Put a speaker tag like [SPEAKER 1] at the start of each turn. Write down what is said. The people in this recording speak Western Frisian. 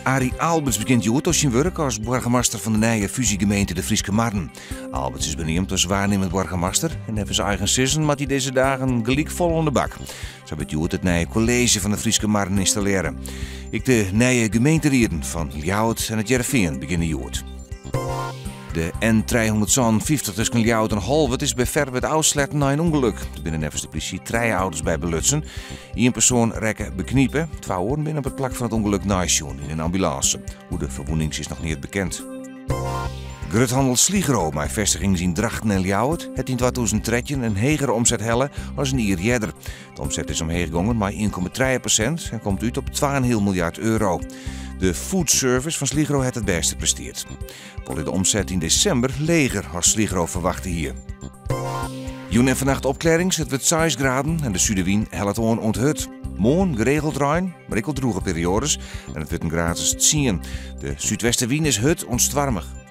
[SPEAKER 1] Arie Aalberts begjint hjoed oan syn wurk as boargemaster fan de nije fúzjegemeente De Fryske Marren. Aalberts is beneamd as waarnimmend boargemaster en neffens eigen sizzen moat hy dizze dagen gelyk fol oan de bak. Sa wurdt hjoed it nije kolleezje fan de Fryske Marren ynstallearre. Ek de nije gemeenterieden fan Ljouwert en It Hearrenfean begjinne hjoed. De N357 tusken Ljouwert en Holwert is by Ferwert ôfsletten nei in ûngelok. Der binne neffens de plysje trije auto's by belutsen. Ien persoan rekke beknipe. Twa oaren binne op it plak fan it ûngelok neisjoen yn in ambulânse. Oer de ferwûnings is noch neat bekend. Gruthannel Sligro mei festigings yn Drachten en Ljouwert hat yn 2013 in hegere omset helle as in jier earder. De omset is omheech gongen mei 1,3% en komt út op 2,5 miljard euro. De foodservice fan Sligro hat it bêste presteard. Wol is de omset yn desimber leger as Sligro ferwachte hie. Jûn en fannacht opklearrings, it wurdt 6 graden en de sudewyn hellet oan oant hurd. Moarn geregeld rein, mar ek wol drûge perioades en it wurdt in graad as 10. De súdwestewyn is hurd oant stoarmich.